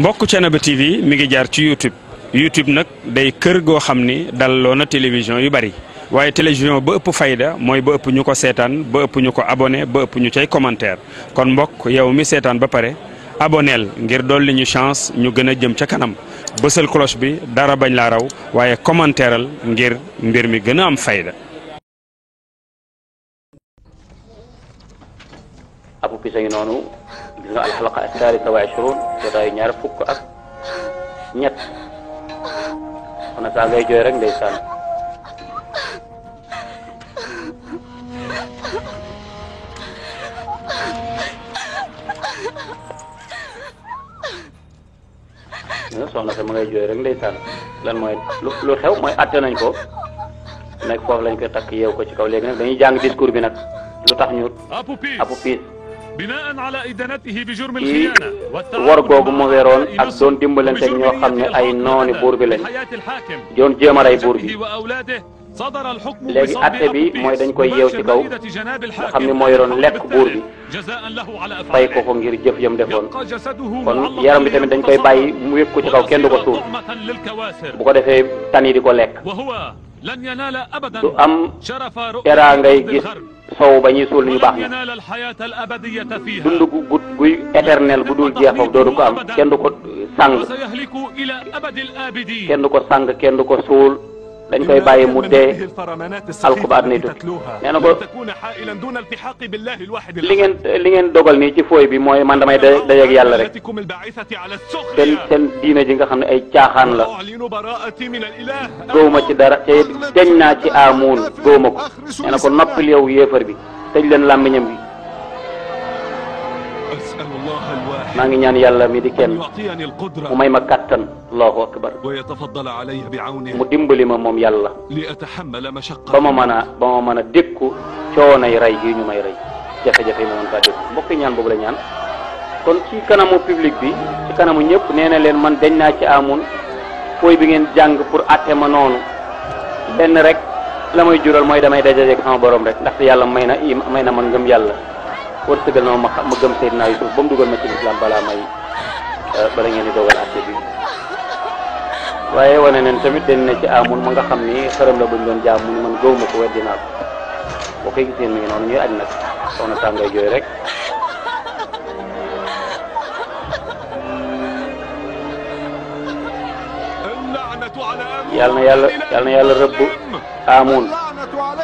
mbokk Thiénaba TV mi ngi jaar ci YouTube nag day kër goo xam ni dalloo na télévision yu bari waaye télévision ba ëpp fayda mooy ba ëpp ñu ko seetaan ba ëpp ñu ko abonné ba ëpp ñu cay commentaire kon mbokk yow mi seetaan ba pare aboneel ngir dolli ñu chance ñu gën a jëm ca kanam bësal cloche bi dara bañ laa raw waaye commentaireal ngir mbir mi gën a am fayda. abu pisa ngi noonu gis nga alxalaqa athalitha wa ashrun jotaayu ñaar fukk ak ñett xanaa saa ngay jooy rek ndeysaan soxna sa ma ngay jooy rek ndeysaan lan mooy lu xew mooy atte nañ ko nekk foofu lañ ko takk yeew ko ci kaw léegi nag dañuy jàng discours bi nag lu tax ñu apu piis ci war googu mu weeroon ak doon dimbalanteeg ñoo xam ne ay nooni buur bi lañ doon jéem a rey buur bi léegi atte bi mooy dañ koy yeew ci kaw nga xam ne moo yoroon lekk buur bi fay ko ko ngir jëf yam defoon kon yaram bi tamit dañ koy bàyyi mu wékk ko ci kaw kenn du ko suul bu ko defee tan yi di ko lekk du am teraa ngay gis sow ba ñuy suul ni ñu baax na dund gu guy éternel bu dul jeex foofu doodu ko am kenn du ko sàng kenn du ko sàng kenn du ko suul dañ koy bàyyi mu dee alku ba àdduna tukki nee na ko li ngeen dogal nii ci fooy bi mooy man damay dajeeg yàlla rek seen diina ji nga xam ne ay caaxaan la gëwuma ci dara te deñ naa ci amuun gëwuma ko nee na ko noppil yow yéefar bi tëj leen làmmiñam bi maa ngi ñaan yàlla mi di kenn mu may ma kàttan allahu akbar mu dimbali ma moom yàlla ba ma mën a dékku coonay rey gi ñu may rey jafe-jafe yi ma mën kaa dékku mbokk ñaan boobu la ñaan kon ci kanamu public bi ci kanamu ñëpp nee na leen man dañ naa ci amun fooy bi ngeen jàng pour atte ma noonu benn rek la may jural mooy damay dajajeeg sama borom rek ndaxte yàlla may na man ngëm yàlla wërsëgal na ma gëm Seydina Yusuf ba mu dugal ma ci lislaam bala ngeen di dogal atte bi waaye wane neen tamit dañ ne ci amun ma nga xam ni xërëm la buñ doon jaam mu ni man gëw ma ko weddi naa ko boo koy giseen mi ngi noonu ñuy aj nag soxna tàngay jooy rek yàlla na yàlla rëbb amun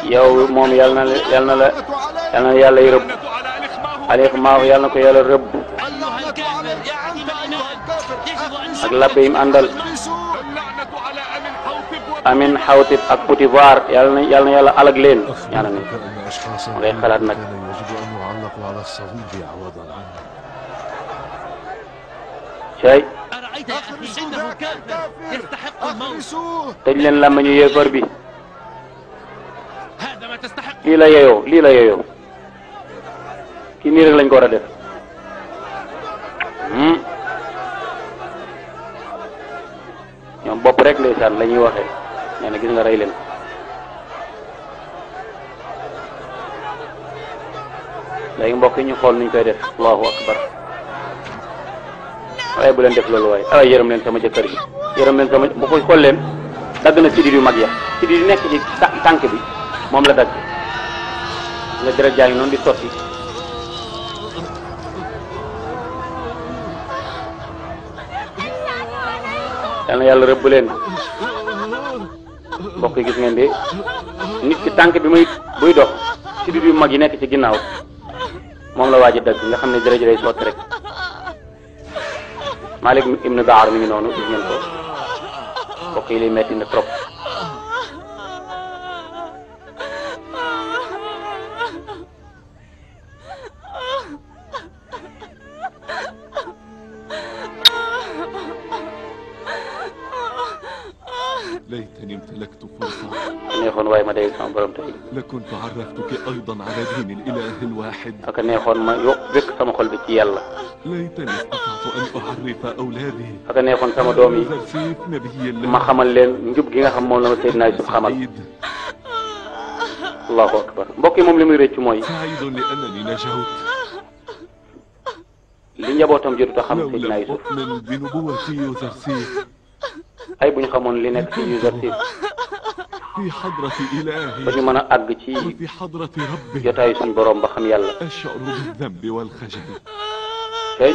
yow moom yàlla na yàlla y rëbb Aliou Maaw yàlla na ko yàlla rëbb ak labbe yim àndal Amin Xawtib ak Potifar yàlla na yàlla alag leen ñaanal nañ ma ngay xalaat nag cay tëj leen làmmiñu yéefar bi lii la yeyoo kii nii rek lañ ko war a def ñoom bopp rek ndeysaan la ñuy waxee nee na gis nga rey leen léegi mbokk yi ñu xool nuñ koy def allahu akbar waaye bu leen def loolu waaye ay yërëm leen sama jëkkër gi yërëm leen sama bu koy xool leen dagg na sidit yu mag ya sidit yu nekk ci tànk bi moom la dagg nga deret jaa ngi noonu di sotti yal na yàlla rëbb leen mbokk yi gis ngeen de nit ki tànk bi buy dox sidit yu mag yi nekk ci ginnaaw moom la waaj a dagg nga xam ne deret ji day sotti rek Malik ibn Baar mi ngi noonu gis ngeen ko mbokk yi lay metti na trop ليتني امتلكت فرصة neexoon waaye ma day sama borom tey لكنت عرفتك أيضا على دين الإله الواحد ak neexoon ma wékk sama xol bi ci yàlla ليتني استطعت أن أعرف أولادي ak neexoon sama doom yi ma xamal leen njub gi nga xam moom la ma Seydina Yusuf xamal allahu akbar mbokk yi moom li muy rëcc mooy سعيد لأنني نجوت li njabootam jotut a xam لو Seydina لم Yusuf أؤمن بنبوة يوزرسيف ay bu ñu xamoon li nekk ci Yuzarsif في حضرة ba إلهي ñu mën a àgg ci وفي حضرة ربي jotaayu suñ borom ba xam yàlla أشعر بالذنب والخجل. tey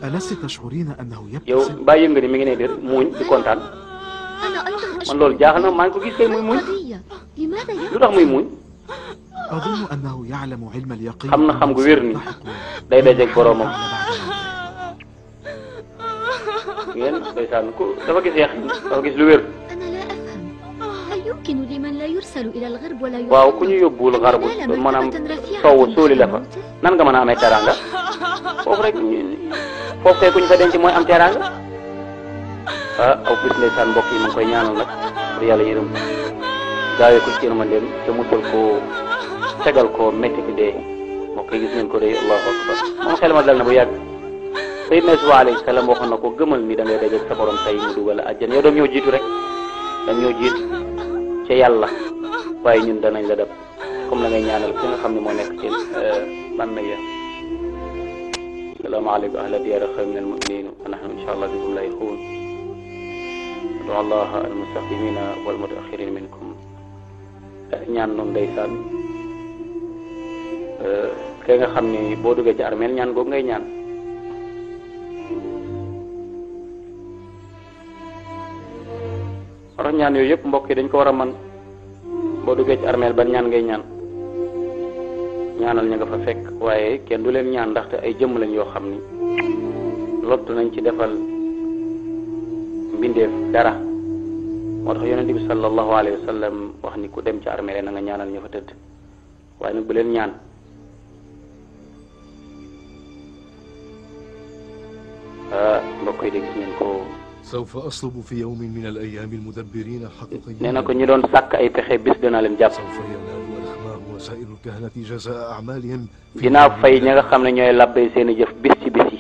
ألست تشعرين أنه yow يبتسم؟ bàyyi nga ni mi ngi ne di muuñ di kontaan أنا أيضا man أشعر loolu jaaxal na maa ngi ko gis kay muy muuñ بالقضية. لماذا lu tax muy muuñ أظن أنه يعلم علم اليقين xam na xam gu wér ni day dajeeg boromam ngeen ndeysaan ku dafa gis yàq dafa gis lu wér أنا لا أفهم. هل يمكن لمن لا يرسل إلى الغرب ولا waaw ku ñu yóbbuwul xarbu maanaam sowu suuli la fa nan nga mën a amee teraanga foofu rek foofu kay ku ñu fa denc mooy am teraanga aw bis ndeysaan mbokk yi ma ngi koy ñaanal nag pour yàlla yërëm gaawee ko ci yërmandeem te musal ko tegal ko métti fi dee mbokk yi gis ngeen ko de allahu akbar moom xel ma dal na bu yàgg Seydina Yuusuf alayhi salaam waxoon na ko gëmal ni da ngay dajeeg sa borom tey mu dugal àjjana yow doom ñoo jiitu rek dam ñoo jiitu ca yàlla waaye ñun danañ la dab comme la ngay ñaanal ki nga xam ne moo nekk ci bàmmeel salaamaaleykum ahla diyaari xayri min almuminin wa nahnu insha allah bikum laahiquun adu allah almustaqdimina walmutaaxirin minkum ñaan noonu ndeysaan ke nga xam ni boo duggee ci armeel ñaan googu ngay ñaan war ñaan yooyu yëpp mbokk yi dañ ko war a man boo duggee ci armeel ban ñaan ngay ñaan ñaanal ña nga fa fekk waaye kenn du leen ñaan ndaxte ay jëmm lañ yoo xam ni lottu nañ ci defal mbindeef dara moo tax yonente bi sallallahu alayhi wa sallam wax ni ku dem ci armeel na nga ñaanal ña fa tëdd waaye nag bu leen ñaan mbokk yi de gis ngeen ko سوف أصلب في يوم من الأيام المدبرين الحقيقيين. nee na ko ñi doon sàkk ay pexe bis dana leen jàpp سوف ينال الأخمام وسائر الكهنة جزاء أعمالهم. dinaa fay ña nga xam ne ñooy labbay seen i jëf bis ci bis yi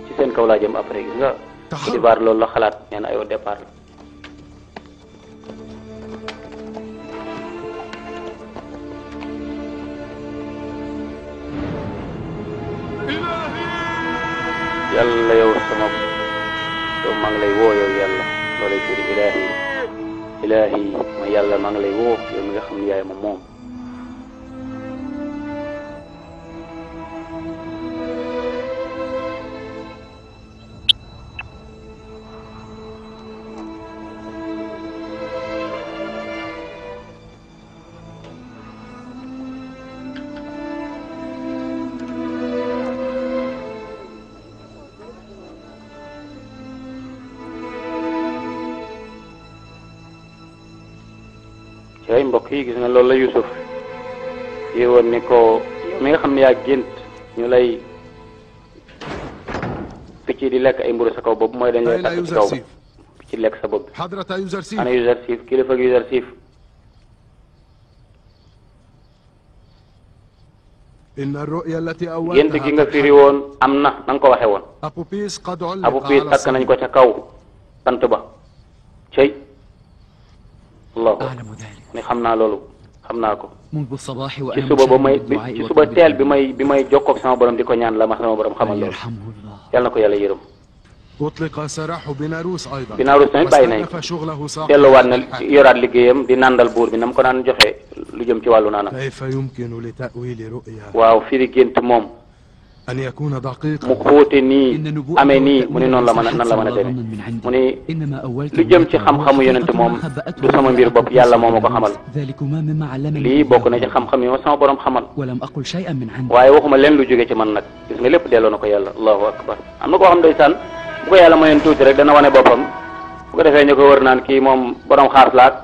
ci seen kaw laa jëm après gis nga départ loolu la xalaat nee na ayoo départ la yàlla yow sama yow maa ngi lay woo yow yàlla loolay firi ilaahi ilaahi ma yàlla maa ngi lay woo yow mi nga xam ne yaay ma moom ay mbokk yi gis nga loolu la Yusuf yi woon ni ko yow mi nga xam ne yaa gént ñu lay picc di lekk ay mburu sa kaw boobu mooy dañ lay takk ci kaw picc lekk sa bopp حضرة يوزرسيف. ana Yuzarsif kilifa ak Yuzarsif إن الرؤيا التي gént gi nga أولتها firi woon am na na nga ko waxe woon أبوبيس قد علق abu piis على takk nañ ko ca kaw sant ba cey allahu أعلم ذلك ni xam naa loolu xam naa ko منذ الصباح ci وأنا suba ba may مشاهد الدعاء ci suba وطلب teel الدعاء. bi may jokkoog sama borom di ko ñaan la ma sama borom xamal الله loolu يرحمه الله. yàlla na ko yàlla yërëm أطلق سراح بناروس أيضا. Binaarus tamit bàyyi nañ واستأنف شغله ساقا. delluwaat na yoraat liggéeyam di nandal buur bi na mu ko daan joxe lu jëm ci wàllu naana كيف يمكن لتأويل رؤيا waaw firi gént moom أن يكون mu دقيقا xóote nii إن نبوءة amee nii mu ne والتأويل noonu la mën a ليس nan la mën a حدسا demee ولا ظنا من عندي. mu ne إنما أولت lu jëm ci xam-xamu yonent moom du sama mbir bopp yàlla moo ma ko xamal ذلكما مما علمني lii bokk na ci xam-xam yi ma sama borom xamal ولم أقل شيئا من عندي. waaye waxuma leen lu jóge ci man nag gis nga lépp delloo na ko yàlla allahu akbar am na koo xam ndeysaan bu ko yàlla mayoon tuuti rek dana wane boppam bu ko defee ñu ko wër naan kii moom borom xaas laak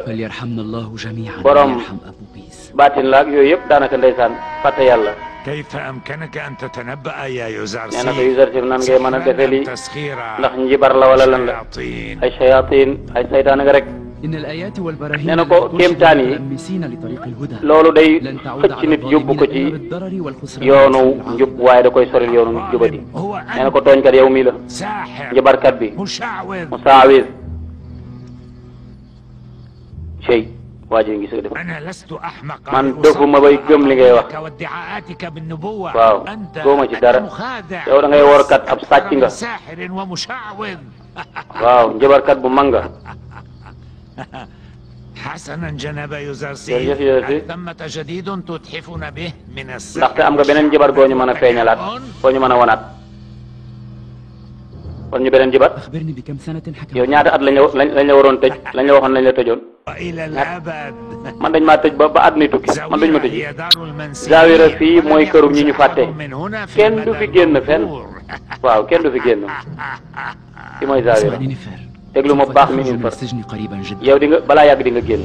فليرحمنا الله جميعا برام. ويرحم أبو بيس. baatin laak yooyu yëpp daanaka ndeysaan fàtte yàlla كيف أمكنك أن تتنبأ يا nee na ko يوزرسيف Yuzarsif nan ngay mën a defe lii تسخيرا ndax njibar la wala lan la شياطين ay shayatin ay saytaan nga rek إن الآيات والبراهين nee na ko التي ترشد kéemtaan yi المتأمسين لطريق الهدى loolu day لن تعود xëcc على nit yóbbu ko الظالمين ci إلا بالضرر والخسران yoonu والعار. njub waaye da koy soril yoonu jubadi هو nee na ko أنت tooñkat yow mii la ساحر njabarkat bi مشعوذ musaawir cey waa ji ngi soo def أنا لست أحمقا man dofuma bay gëm li ngay wax وادعاءاتك بالنبوة waaw góoma ci dara yow da ngay workat ab sàcc nga ساحر ومشعوذ waaw njëbarkat bu mag nga حسنا جناب يوزرسي jërëjëf Yuzarsy هل ثمة جديد تتحفنا به من السحر ndaxte am nga beneen njabar goo ñu mën a feeñalaat goo ñu mën a wanaat kon ñu beneen njabar أخبرني بكم سنة حكم yow ñaata at lañ la waroon tëj lañ la waxoon lañ la tëjoon إلى الأبد man dañ maa tëj ba àdduna tukki man duñ ma tëj هي دار المنسيين Zawira fii mooy këru ñi ñu fàtte من هنا في kenn du fi génn fenn waaw kenn du fi génn fii mooy Zawira اسمعني نفر déglu ma baax mi سوف تخرج من Nifar السجن قريبا جدا yow di nga balaa yàgg di nga génn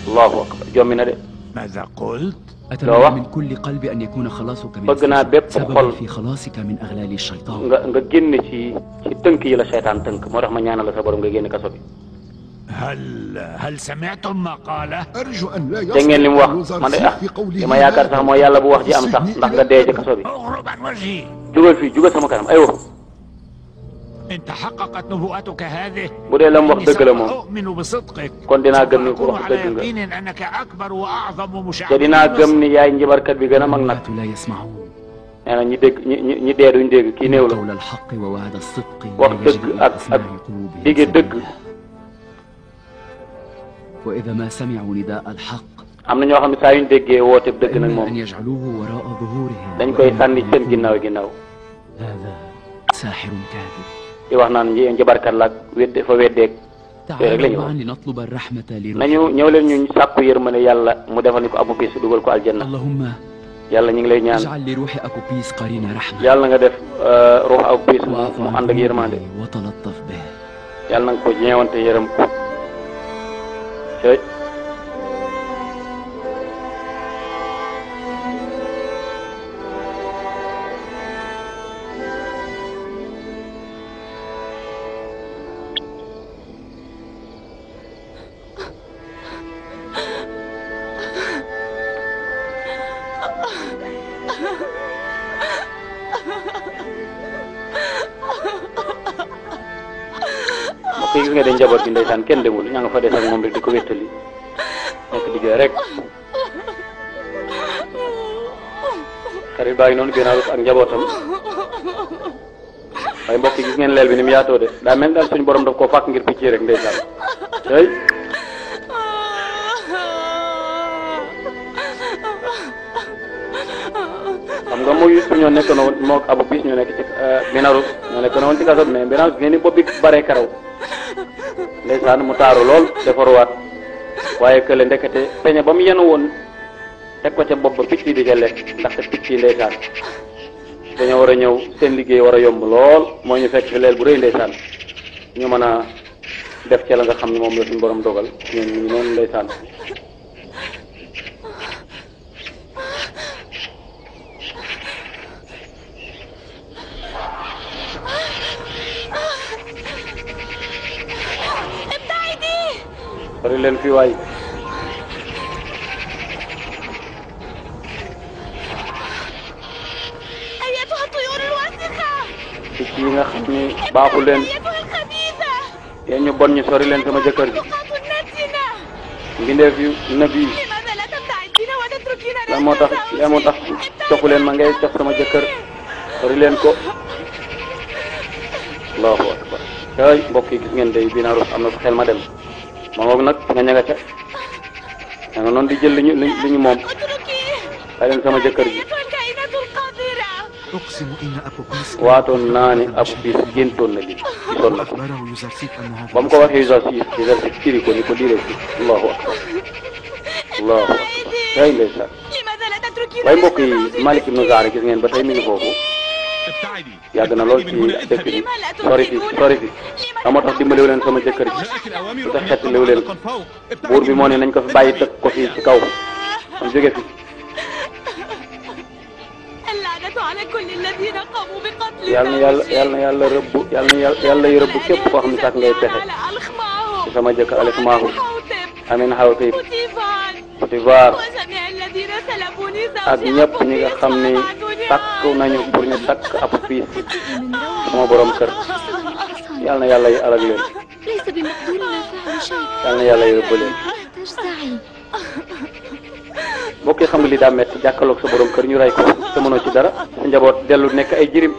allahu akbar jommi na de ماذا قلت؟ أتمنى من كل قلبي أن يكون خلاصك من bëgg naa السجن bépp سببا xol في خلاصك من أغلال الشيطان nga génn ci tënk yi la seytaan tënk moo tax ma ñaanal la sa borom nga génn kaso bi هل سمعتم ما قاله؟ أرجو أن لا dégg ngeen li mu wax man de يصل في قوله li ma yaakaar sax mooy yàlla bu wax ji am sax ndax nga dee ci kaso bi اغرب عن وجهي jugal fii jugal sama kanam aywa إن تحققت نبوءتك هذه bu dee la mu wax dëgg la moom أؤمن بصدقك kon dinaa gëm ni ko أكون wax على dëgg nga يقين أنك أكبر وأعظم te مشعوذ dinaa gëm ni yaay njibarkat bi gën a mag nag الأموات لا يسمعون nee na ñi dégg ñi dee duñ dégg kii néew la قول الحق ووعد الصدق wax لا dëgg يجد إلى ak أسماع قلوبهم dige dëgg سبيلا. وإذا ما سمعوا نداء الحق am na ñoo xam ne saa yuñ déggee woote dëgg nag فإما أن moom يجعلوه وراء ظهورهم dañ koy sànni ci seen ginnaaw هذا ساحر كاذب di wax naan njibarkat la ak wedde fa weddeeg rek la ñu تعالوا wax معا نطلب الرحمة nañu لروحنا ñëw leen ñu sàkku yërmande yàlla mu defal ni ko Abu Bis dugal ko aljanna اللهم yàlla ñu ngi lay ñaan اجعل لروح أكوبيس قرين رحمة yàlla nga def ruux Abu Bis واعف mu عن ànd ak yërmande ذنوبه وتلطف به yàlla na nga ko ñeewante yërëm ko cëy mbokk yi gis nga de njaboot gi ndeysaan kenn demul ña nga fa des ak moom rek di ko wéttali nekk di jooy rek xarit baa ngi noonu Benarouz ak njabootam waaye mbokk yi gis ngeen leel bi ni mu yaatoo de daa mel daal suñu borom daf koo fàkk ngir picc yi rek ndeysaan tey xam nga muy ñoo nekk noonu moog Abu Bis ñoo nekk ci Benarouz ñoo nekk noonu ci kaso bi mais Benarouz ngeen ni bopp bi bare karaw ndeysaan mu taaru lool defaruwaat waaye kële ndekete peñe ba mu yenu woon teg ko ca bopp ba picc yi di ca lekk ndaxte picc yi ndeysaan dañoo war a ñëw seen liggéey war a yomb lool moo ñu fekk fi leel bu rëy ndeysaan ñu mën a def ca la nga xam ne moom la suñu borom dogal ñun ñu noonu ndeysaan sori leen fii waay أيتها الطيور الواسخة picc yi nga xam ni baaxu leen أيتها الخبيثة yéen ñu bon ñu sori leen sama jëkkër ji نقاط النتنة mbindeef yu nabi لماذا لا تبتعدين وتتركين lan moo tax cofu leen ma ngay cof sama jëkkër sori leen ko allahu akbar ay mbokk yi gis ngeen day Benarouz am na fa xel ma dem ma ngoog nag nga ña nga ca ña nga noonu di jël li ñu moom ay leen sama jëkkër ji أقسم إن أبوبيس waatoon naa ni Abu Bis géntoon na li gisoon na ko أخبره يوزرسيف أن هذا ba mu ko waxee Yuzarsy firi ko ni ko lii rek allahu akbar allahu akbar ay ndeysaan waaye mbokk yi Malik ibn Zaara gis ngeen ba tey mi ngi foofu yàgg na lool ci dëkk bi sori fi moo tax dimbaliwu leen sama jëkkër ji lu tax xettaliwu leen buur bi moo ne nañ ko fi bàyyi tëkk ko fii ci kaw kon jóge fi yàlla na yàlla rëbb yàlla yu rëbb képp koo xam ne sax ngay pexe ci sama jëkkër Alex Maahu Amin Xawtib Potifar ak ñëpp ñi nga xam ni takk nañu pour ñu takk Abu Bis sama borom kër yàlla na yàlla yi alag leen ليس بمقدورنا فعل شيء yàlla na yàlla yi rëbb leen نحتاج سعي mbokk yi xam nga li daa metti jàkkaloog sa borom kër ñu rey ko te mënoo ci dara sa njaboot dellu nekk ay jirim.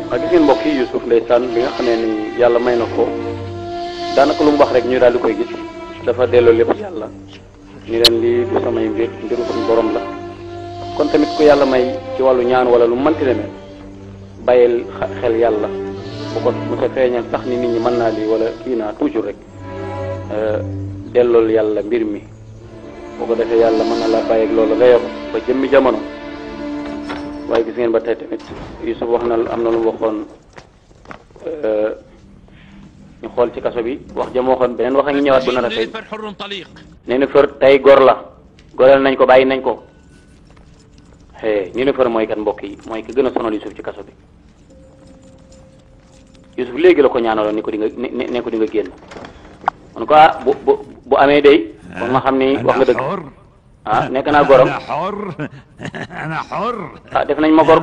ak gis ngeen mbokk yi Youssouf ndeysaan bi nga xamee ni yàlla may na ko daanaka lu mu wax rek ñu daal di koy gis dafa delloo lépp yàlla ñu leen lii du samay mbir mbiru suñu borom la kon tamit ku yàlla may ci wàllu ñaan wala lu mënti demee bàyyil xel yàlla bu ko mu sa feeñal sax ni nit ñi mën naa lii wala kii naa toujours rek dellool yàlla mbir mi boo ko defee yàlla mën na la bàyyi ak loolu nga yokk ba jëmmi jamono. waaye gis ngeen ba tey tamit Youssouf wax na am na lu mu waxoon ñu xool ci kaso bi wax jëm waxoon beneen wax a ngi ñëwaat bu nar a fay nee na fër tey gor la goreel nañ ko bàyyi nañ ko ñu ne fër mooy kan mbokk yi mooy ki gën a sonal Youssouf ci kaso bi Youssouf léegi la ko ñaanaloon ni ko di nga ne ko di nga génn man ko bu amee day kon ma xam ni wax nga dëgg nekk naa gorom def nañ ma gor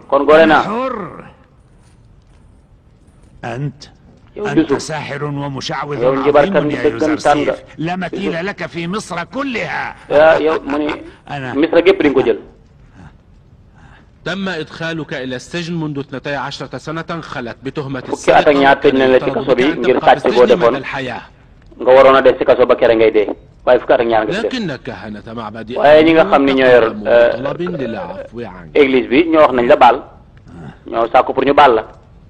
kon gore naa yow Youssouf yow njibarkat ni dëggantaan nga لا مثيل لك في مصر كلها yow mu ni Misra gépp di nga ko jël تم إدخالك إلى السجن منذ 12 سنة خلت بتهمة fukki at ak ñaar tëj nañ la ci kaso bi ngir sàcc boo defoon nga waroon a def ci kaso ba kere ngay dee waaye fukki at ak ñaar nga ci def waaye ñi nga xam ni ñoo yor église bi ñoo wax nañ la baal ñoo sàkku pour ñu baal la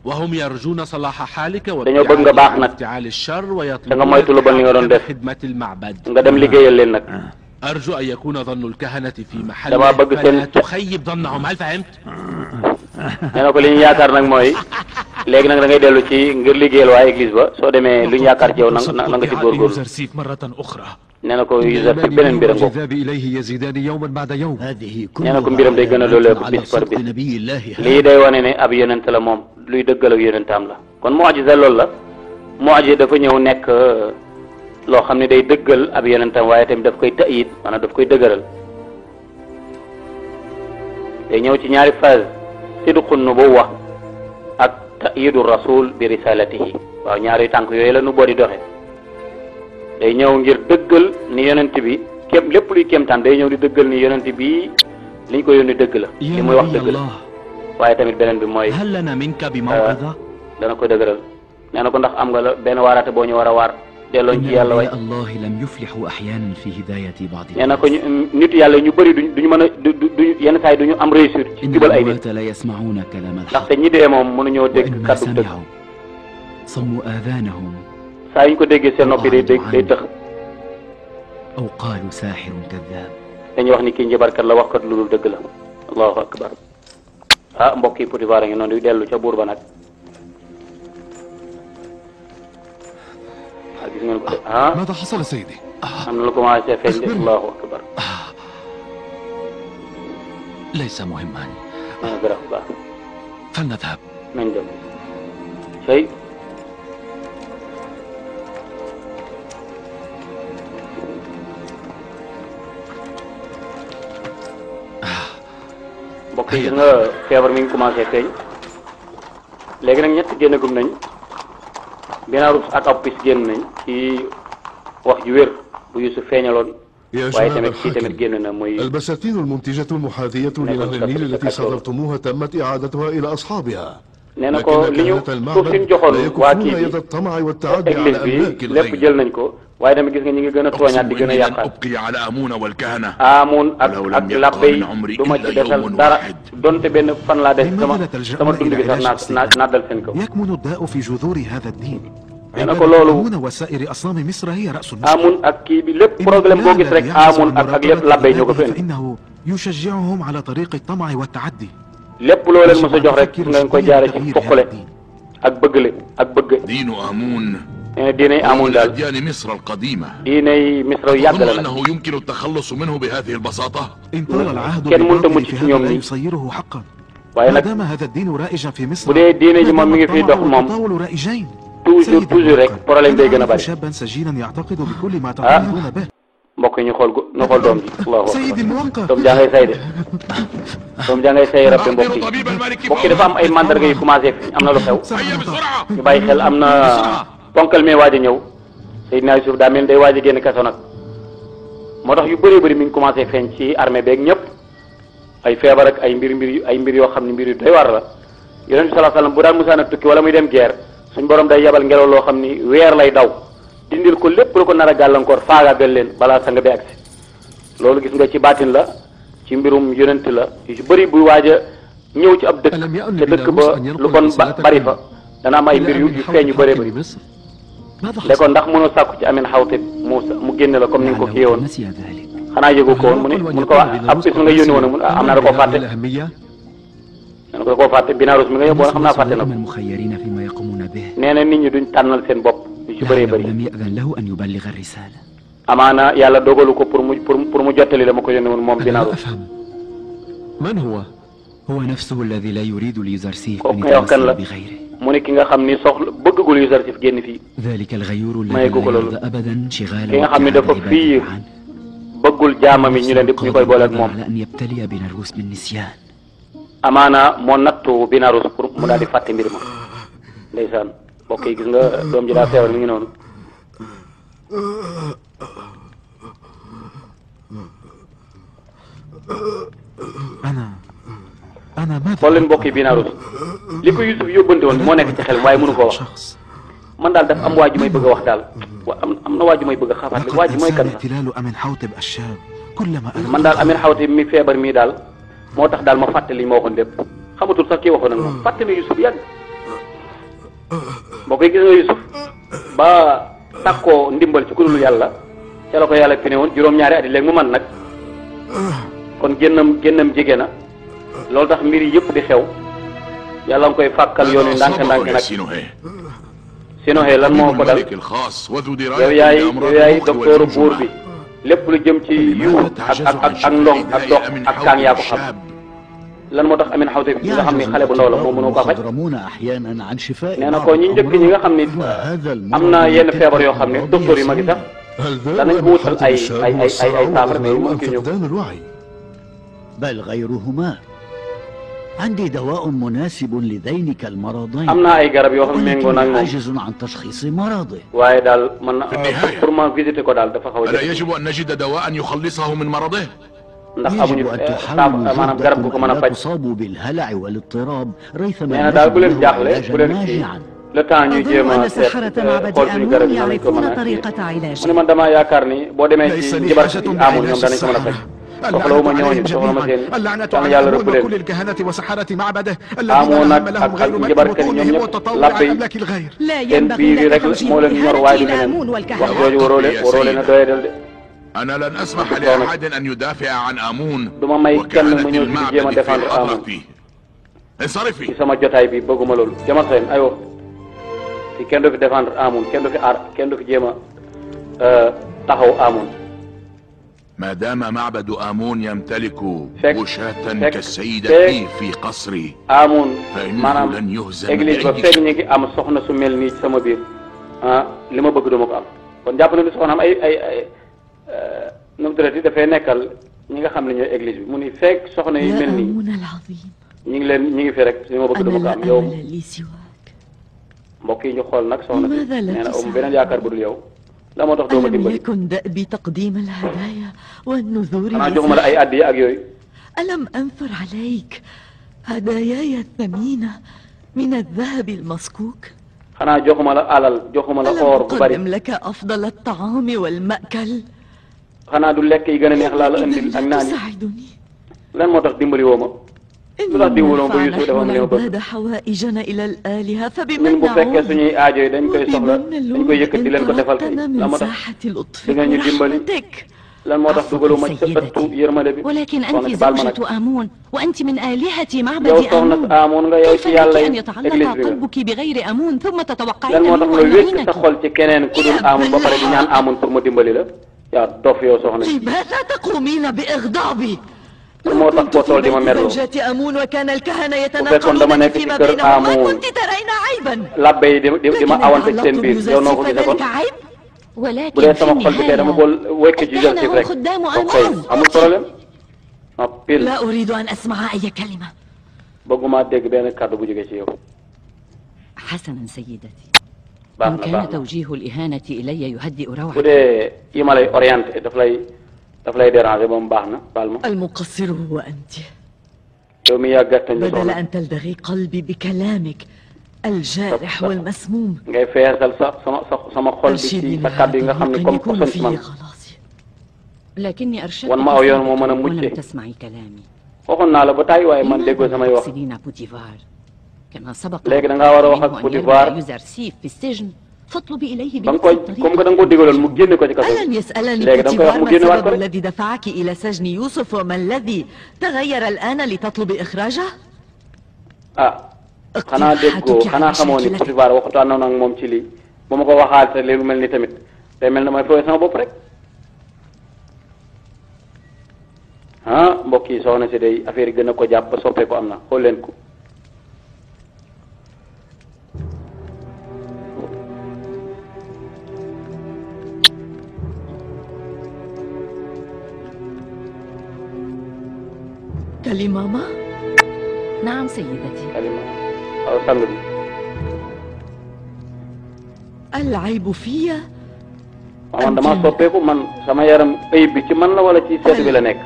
وهم يرجون صلاح حالك dañoo bëgg nga baax nag da nga moytu lu bon li nga doon def nga dem liggéeyal leen nag أرجو أن يكون ظن الكهنة في محل dama bëgg seen تخيب ظنهم هل فهمت؟ nee na ko li ñu yaakaar nag mooy léegi nag da ngay dellu ci ngir liggéeyal waa église ba soo demee lu ñu yaakaar ci yow na nga ci góorgóorlu nee na ko Youssouf beneen mbir ngoog nee na ko mbiram day gën a loolu bis par bis lii day wane ne ab yonent la moom luy dëggal ak yonentam la kon mu'jiza loolu la mu'jiza dafa ñëw nekk loo xam ne day dëggal ab yonentam waaye tamit daf koy ta'yid maanaam daf koy dëgëral day ñëw ci ñaari phase sidqun nubuwwa ak ta'yidu rasul bi risalatihi waaw ñaari tànk yooyu la nu boo di doxe day ñëw ngir dëggal ni yonent bi képp lépp luy kéemtaan day ñëw di dëggal ni yonent bi liñ ko yónni dëgg la li muy wax dëgg la waaye tamit beneen bi mooy dana ko dëgëral nee na ko ndax am nga la benn waaraate boo ñu war a waar delloo ci yàlla way nee na ko nit yàlla ñu bëri duñu mën a duñu yenn saa yi duñu am réussite ci jubal ay nit ndaxte ñi dee moom mënuñoo dégg kàddu dëgg saa yu ñu ko déggee seen noppi day dégg day tëx dañuy wax ni kii njabarkat la waxkat lu dul dëgg la allahu akbar mbokk yi Potifar a ngi noonu di dellu ca buur ba nag gis ngeen ko ماذا حصل سيدي؟ am na lu commencé feeñ de allahu akbar ليس مهما garab baax فلنذهب nañ dem sey mbokk yi gis nga feebar mi ngi commencé feeñ léegi nag ñett génnagum nañ binaaru ak ab pis génn nañ ci wax ju wér bu Youssouf feeñaloon waaye tamit kii tamit génn na muy البساتين المنتجة المحاذية لنهر النيل التي صادرتموها تمت إعادتها إلى أصحابها nee na ko li ñu suuf si ñu joxoon waa kii bi église bi lépp jël nañ ko waaye tamit gis nga ñu ngi gën a tooñaat di gën a yàqaat Amun ak labbe yi du ma ci desal dara donte benn fan laa des sama dund gi sax naa dal seen kaw nee na ko loolu آمون وسائر أصنام مصر هي رأس المشكلة. Amun ak kii bi lépp problème boo gis rek Amun ak lépp labbe ñoo ko fi indi. فإنه يشجعهم على طريق الطمع والتعدي. lépp loo leen mos a jox rek nga koy jaare ci foqale ak bëggale ak bëgg. دين آمون nee na diinay Amun daal أديان مصر القديمة. diinay Misra yàgg la أظن nag. أنه يمكن التخلص منه بهذه البساطة. إن طال العهد kenn mënta بالباطل mucc في ci هذا ñoom لا nii. يصيره حقا. waaye ما nag دام هذا الدين رائجا في مصر bu dee diine ji moom mi ngi fiy dox moom التطاول رائجين. toujours rek problème day gën a bari. شابا سجينا يعتقد بكل ما تعتقدون به. mbokk yi ñu xool ñu xool doom ji. allahu سيدي akbar الموقر. doom jaa ngay say de doom jaa ngay say rabbi mbokk yi mbokk yi dafa am ay mandarga yu commencé am na lu xew. هيا بسرعة. ñu bàyyi xel am na ponkal mee waaj a ñëw Seydina Yusuf daa mel day waaj a génn kaso nag moo tax yu bëree bëri mi ngi commencé feeñ ci armée beeg ñëpp ay feebar ak ay mbir yoo xam ne mbir yu doy war la yonent bi sallallahu alayhi wasallam bu daan musaan a tukki wala muy dem guerre suñ borom day yabal ngelaw loo xam ni weer lay daw dindil ko lépp lu ko nar a gàllankoor faagaagal leen balaa sang bi agsi loolu gis nga ci baatin la ci mbirum yonent la yu bëri bu waaj a ñëw ci ab dëkk te dëkk ba lu bon bari fa dana am ay mbir yu feeñ yu bëree bëri de ko ndax mënoo sàkku ci Amin Xawtib mu génne la comme ni nga ko kii woon xanaa yëgu ko woon mu ko wax ab bis mi nga yónni woon mun am naa da koo fàtte nee na ko da koo fàtte Binarus mi nga yóbbu woon xam naa fàtte na ko nee na nit ñi duñ tànnal seen bopp yu ci bëree bëri amaana yàlla dogalu ko pour mu jottali la ma ko yónni woon moom Binarus kooku nga wax kan la mu ne ki nga xam ni soxla bëggagul Yuzarsif génn fii may ko loolu ki nga xam ni dafa fiir bëggul jaamam yi ñu koy boole ak moom amaana moo nattu Binarus pour mu daal di fàtte mbir ma ndeysaan mbokk yi gis nga doom ji daa feebar mi ngi noonu xool leen mbokk yi Binarus li ko Yusuf yóbbante woon moo nekk ci xel waaye mënu koo wax man daal daf am waa ji may bëgg a wax daal am na waa ji may bëgg a xabaat li waa ji mooy kan man daal Amin Xawtib mi feebar mii daal moo tax daal ma fàtte li ma waxoon lépp xamatul sax kii waxoon ak moom fàtte na Yusuf yàgg mbokk yi gis nga Yusuf ba sàkkoo ndimbal ci ku dul yàlla ca la ko yàlla fi ne woon juróom-ñaari at yi léegi mu man nag kon génnam jege na loolu tax mbir yi yëpp di xew yàlla nga koy fàkkal yoon wi ndànk-ndànk nag Sinohe lan moo ko dal yow yaay docteur buur bi lépp lu jëm ci yu ak ndong ak dox ak kaan yaa ko xam lan moo tax Amin Xawtib bi nga xam ni xale bu ndaw la moo mënoo ko faj nee na ko ñi njëkk ñi nga xam ni am na yenn feebar yoo xam ne docteur yu mag yi sax danañ ko wutal ay saafara mais moom kii ñu بل غيرهما عندي دواء مناسب لذينك المرضين am na ay garab yoo xam ne méngoo naag moom عاجز عن تشخيص مرضه waaye daal man pour ma visiter ko daal dafa xaw a ألا يجب أن نجد دواء يخلصه من مرضه؟ ndax amuñu maanaam garab gu ko mën a faj تصابوا بالهلع والاضطراب ريثما nee na daal bu leen jaaxle bu leen kii le temps ñuy jéem a seet xool suñu garab yi nañ ko mën a mu ne man damaa yaakaar ni boo demee ci jabar si amul ñoom danañ ko mën a faj soxlawuma ñooñu soxlawuma seen yàlla yàlla rëbb leen amoo nag ak njabarkat yi ñoom ñëpp labbe yi seen biir yi rek moo leen ñor waaye du leneen wax jooju waroo leen a doyadal de أنا لن أسمح لأحد أن يدافع عن آمون duma may kenn mu ñëw fi jéem a défendre Amun انصرفي ci sama jotaay bi bëgguma loolu jamal seen aywa fi kenn du fi défendre Amun kenn du fi aar kenn du fi jéem a taxaw Amun ما دام معبد آمون يمتلك وشاة كالسيدة في قصري Amun فإنه maanaam لن يهزم église ba fekk ñu ngi am soxna su mel nii ci sama biir li ma bëgg duma ko am kon jàpp na ni soxna am ay nu mu tuddati dafay nekkal ñi nga xam ne ñooy église bi mu ni fekk soxna yi mel nii ñi ngi fi rek li ma bëgg dama ko am yow mbokk yi ñu xool nag soxna si nee na am beneen yaakaar bu dul yow la moo tax doo ma dimbali xanaa joxuma la ay addiya ak yooyu ألم أنثر عليك هداياي الثمينة من الذهب المصكوك xanaa joxuma la alal joxuma la or bu bari أقدم لك أفضل الطعام والمأكل xanaa du lekk yi gën a neex laa la indil ak naan lan moo tax dimbali woo ma إن نرفع نحن العباد حوائجنا إلى الآلهة فبمن نعود وبمن لطف إن طلبتنا من ساحة لطفك ورحمتك. ولكن أنت زوجة آمون وأنت من آلهة معبد آمون، كيف لك أن يتعلق قلبك بغير آمون ثم تتوقعين منه أن يعينك؟ لماذا تقومين بإغضابي؟ لو كنت في بيت زوجات آمون وكان الكهنة يتناقلون فيما بينهم ما كنت ترين عيبا. لكن تعلقت بيوزرسيف فذلك عيب؟ ولكن في النهاية الكهنة هم خدام آمون. لا أريد أن أسمع أي كلمة. حسنا سيدتي، إن كان توجيه الإهانة إلي يهدئ روعتي. المقصر هو أنت. بدل أن تلدغي قلبي بكلامك الجارح والمسموم أرشدني لن يكون فيه خلاصي. لكني أرشدتك ولم تسمعي كلامي. لماذا تقصدين بوتيفار؟ كما سبق أن يرمى يوزرسيف في السجن فاطلبي إليه بنفس الطريقة. ألم يسألني بوتيفار ما السبب الذي دفعك إلى سجن يوسف وما الذي تغير الآن لتطلب إخراجه؟ xanaa déggoo xanaa xamoo ni Potifar waxtaan na ak moom ci lii ba ma ko waxaal te lu mel ni tamit day mel na may fooy sama bopp rek mbokk yi soxna si day affaire yi gën a ko jàpp ba soppee ko am na xool leen ko. كلماما؟ نعم سيدتي. كلماما. العيب في man dama soppeeku man sama yaram ayib bi ci man la wala ci seet bi la nekk.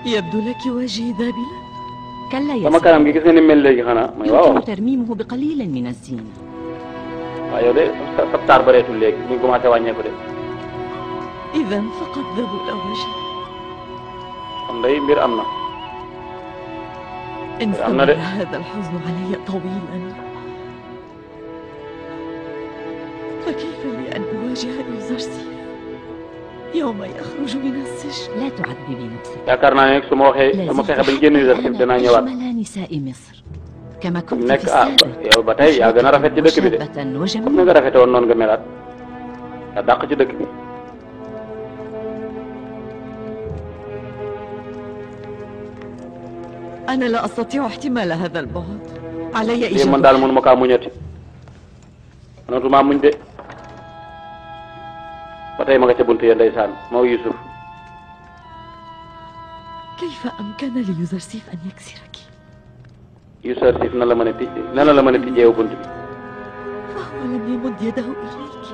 يبدو لك وجهي ذابلا. كلا يا sama kanam gi gis nga ni mel léegi xanaa. يمكن ترميمه بقليل من الزينة. waaw yow de sa taar bareetul léegi ñu commencé wàññeeku de. إذا فقد ذبل وجهي. kon day mbir am na. إن استمر هذا الحزن علي طويلا فكيف لي أن أواجه يوزرسيف يوم يخرج من السجن؟ لا تعذبي نفسك. yaakaar naa ne su ma waxee dama fexe bañ génn Yuusuf dinaa ñëwaat. جمال نساء مصر كما كنت في yow ba tey yaa gën a rafet ci dëkk bi de comme ni nga rafete woon noonu nga melaat yaa dàq ci dëkk bi. أنا لا أستطيع احتمال هذا البعد. علي إجابة. man daal mënuma kaa muñati mënatuma muñ de ba tey ma nga ca buntu ya ndeysaan moo Yuusuf. كيف أمكن ليوزرسيف أن يكسرك؟ Yuusuf nan la mën a tijjeewu bunt bi. فهو لم يمد يده إليك.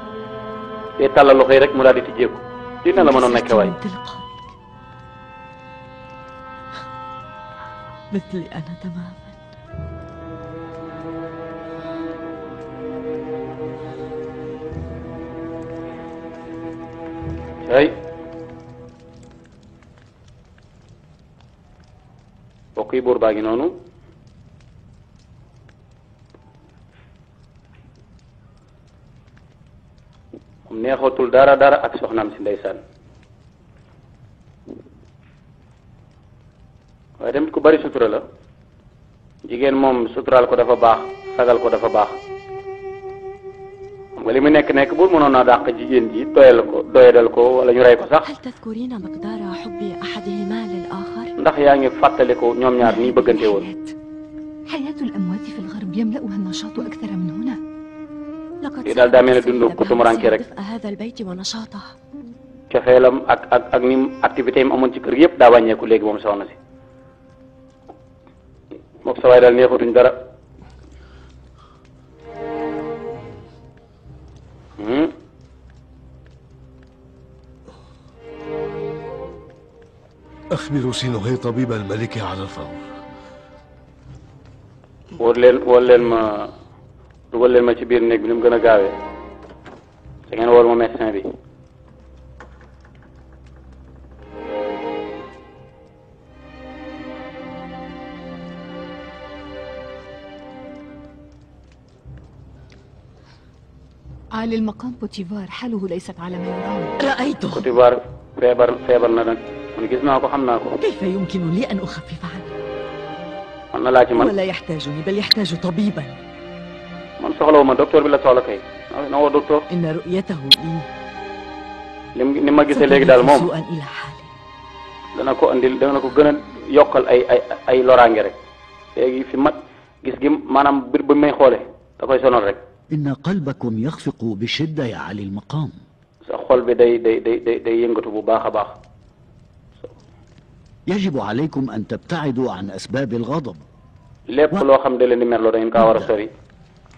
te tàllal loxo yi rek mu daal di tijjeeku dina la mënoon nekke waay. مثلي أنا تماما. ay mbokk yi buur baa ngi noonu moom neexatul dara ak soxnaam si ndeysaan waaye tamit ku bari sutura la jigéen moom suturaal ko dafa baax sagal ko dafa baax xam nga li mu nekk buur mënoon naa dàq jigéen ji doyadal ko wala ñu rey ko sax. هل تذكرين مقدار حب أحدهما للآخر؟ ndax yaa ngi fàttali ko ñoom ñaar nii bëggante woon. حياة الأموات في الغرب يملأها النشاط أكثر من هنا. لقد daal daa mel ne dund ku tumuranke rek. هذا البيت ونشاطه. cofeelam ak ni activité yi amoon ci kër yëpp daa wàññeeku léegi moom soxna si moom sa waay daal neexatuñ dara. أخبروا سينوهي طبيب الملك على الفور. wóor leen ma dugal leen ma ci biir néeg bi ni mu gën a gaawee da ngeen wóor ma médecin bi. عالي المقام بوتيفار حاله ليست على ما يرام. رأيته. بوتيفار feebar na nag man gis naa ko xam naa ko. كيف يمكن لي أن أخفف عنه؟ man na laa ci man. ولا يحتاجني بل يحتاج طبيبا. man soxlawuma docteur bi la soxla kay. na woo docteur. إن رؤيته لي ni ma gisee léegi daal moom سوءا إلى حالي. dana ko andil dana ko gën a yokkal ay loraange rek léegi fi mat gis gi maanaam bir ba may xoole da koy sonal rek. إن قلبكم يخفق بشدة يا علي المقام. sa xol bi day yëngatu bu baax a baax. يجب عليكم أن تبتعدوا عن أسباب الغضب. lépp loo xam ne leen di merloo da ngeen kaa war a sori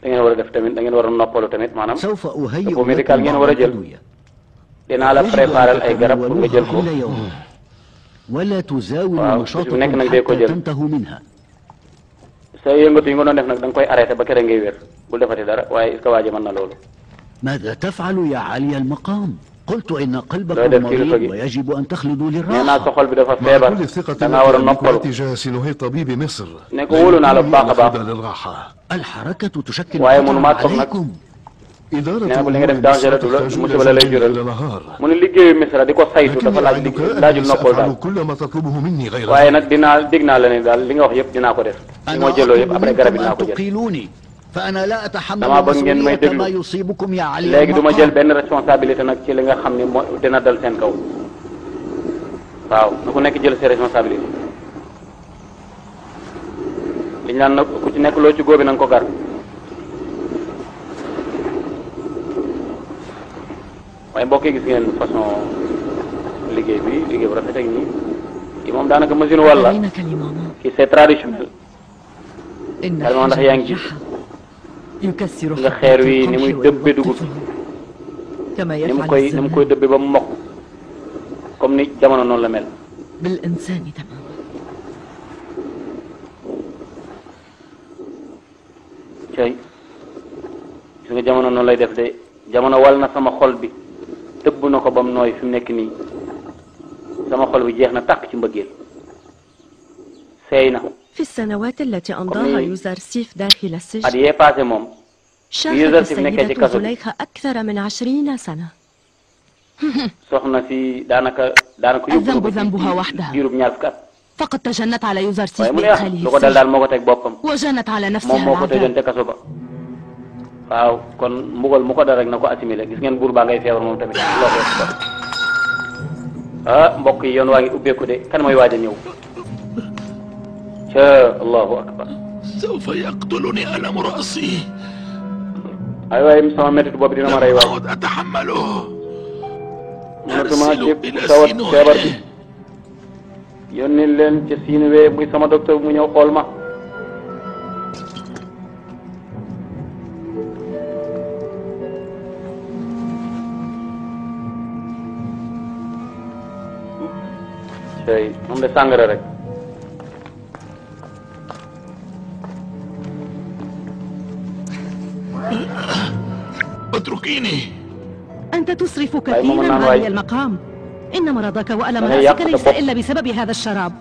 da ngeen war a def tamit da ngeen war a noppalu tamit maanaam. سوف أهيئ ko médical ngeen war a jël. dinaa la préparer ay garab pour nga jël ko. ولا تزاولوا نشاطكم حتى تنتهوا منها. sa yëngatu yi nga doon def nag da nga koy arrêté ba kere ngay wér bul defati dara waaye est-ce que waa ji mën na loolu. ماذا تفعل يا علي المقام؟ قلت إن قلبكم مريض ويجب أن تخلدوا للراحة. nee naa sa xol bi dafa feebar da ngaa war a noppalu. سنهي طبيب مصر. ne ko wóolu naa la bu baax a baax. الحركة تشكل waaye mënumaa toog nag. nee na ko li nga def danger la musiba la lay jural. mu ne liggéeyu Misra di ko saytu dafa laajul noppal daal. waaye nag dig naa la ne daal li nga wax yëpp dinaa ko def. li ma jëloo yëpp après garab yi dinaa ko jël. فأنا لا أتحمل مسؤولية ما يصيبكم يا علي. léegi du ma jël benn responsabilité nag ci li nga xam ne moo dina dal seen kaw. waaw na ku nekk jël ses responsabilités. liñ naan nag ku ci nekk loo ci góobi na nga ko gar. waaye mbokk yi gis ngeen façon liggéey bu rafet ak nii kii moom daanaka machine walla kii c'est traditionnel. xel ndax yaa ngi gis nga xeer wi ni muy dëbbe dugub ni mu koy dëbbe ba mu mokk comme ni jamono noonu la mel. cay gis nga jamono noonu lay def de jamono wal na sama xol bi tëbb na ko ba mu nooy fi mu nekk nii sama xol bi jeex na tàkk ci mbëggeel seey na. في السنوات التي أمضاها يوزر سيف داخل السجن شاهدت السيدة زليخة أكثر من 20 سنة. الذنب ذنبها وحدها. فقد تجنت على يوزر سيف بإدخاله السجن وجنت على نفسها العذاب. waaw kon mbugal mu ko dal rek na ko assimilé gis ngeen buur baa ngay feebar moom tamit mbokk yi yoon waa ngi ubbeeku de kan mooy waaj a ñëw. Allahu akbar. سوف يقتلني ألم رأسي. ay waay sama métti boobu dina ma rey waay. أتحمله. mënatuma jépp tawat feebar bi. yónni leen ci Siinwee muy sama docteur mu ñëw xool ma. tey moom de sàngara rek. اتركيني. أنت تسرف كثيرا علي المقام. إن مرضك وألم رأسك ليس إلا بسبب هذا الشراب.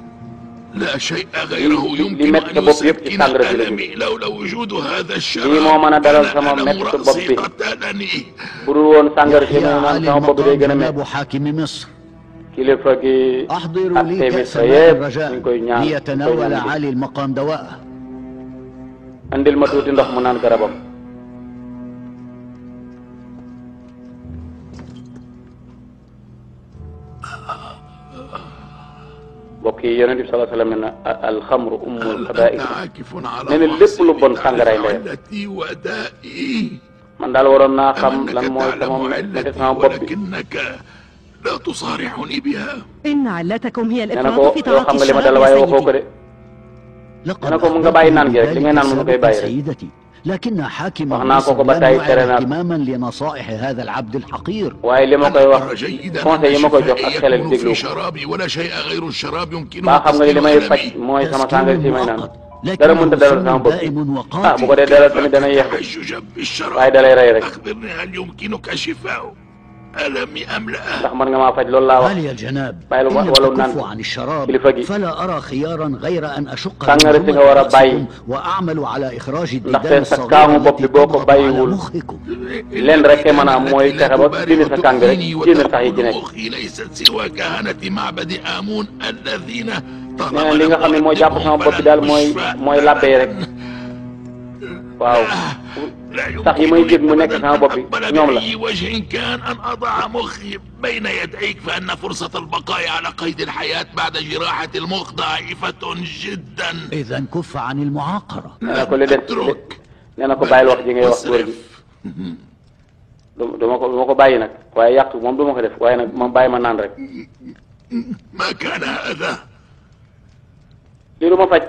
لا شيء غيره يمكن أن يسكن ألمي لولا وجود هذا الشراب. ألم رأسي قتلني. جناب حاكم مصر. أحضروا لي كأسا ماء الرجاء ليتناول علي المقام دواءه. andil ma tuuti ndox mu naan garabam. mbokk yi yonent bi sallallahu alayhi wa sallam ne na alxamru ummul xabaa'is nee na lépp lu bon sàngaray ndeyam. man daal waroon naa xam lan mooy sama bopp bi. لا تصارحني بها. إن علتكم هي الإفراط في تعاطي الشراب يا سيدي. لقد سيدتي لكن حاكم مصر لا يعطي اهتماما لنصائح هذا العبد الحقير. أرى جيدا أن يكون في شرابي ولا شيء غير الشراب يمكنه لكن دائم وقاتل. أخبرني هل يمكنك شفاؤه؟ ألم أملأه ndax mën nga maa faj loolu laa wax علي الجناب bàyyi إن wala naan التكف عن الشراب kilifa gi فلا أرى خيارا غير أن أشق sàngara si nga war a bàyyi وأعمل على إخراج ndaxte الديدان sa kaamu الصغيرة bopp bi التي boo ko تضغط على bàyyiwul مخكم leen rek mën a am mooy fexe ba dindi sa kàng rek génn sax yi ci nekk مخي ليست سوى كهنة معبد آمون الذين nee na li nga xam ne moo jàpp sama bopp bi daal mooy labbee rek waaw sax yi may jég mu nekk sama bopp bi ñoom la بأي وجه كان أن أضع مخي بين يديك فإن فرصة البقاء على قيد الحياة بعد جراحة المخ ضعيفة جدا. إذا كف عن المعاقرة. nee na ko li des nee na ko bàyyil wax ji ngay wax góor gi duma ko bàyyi nag waaye yàq moom du ma ko def waaye nag ma bàyyi ma naan rek. ما كان هذا. lii du ma faj.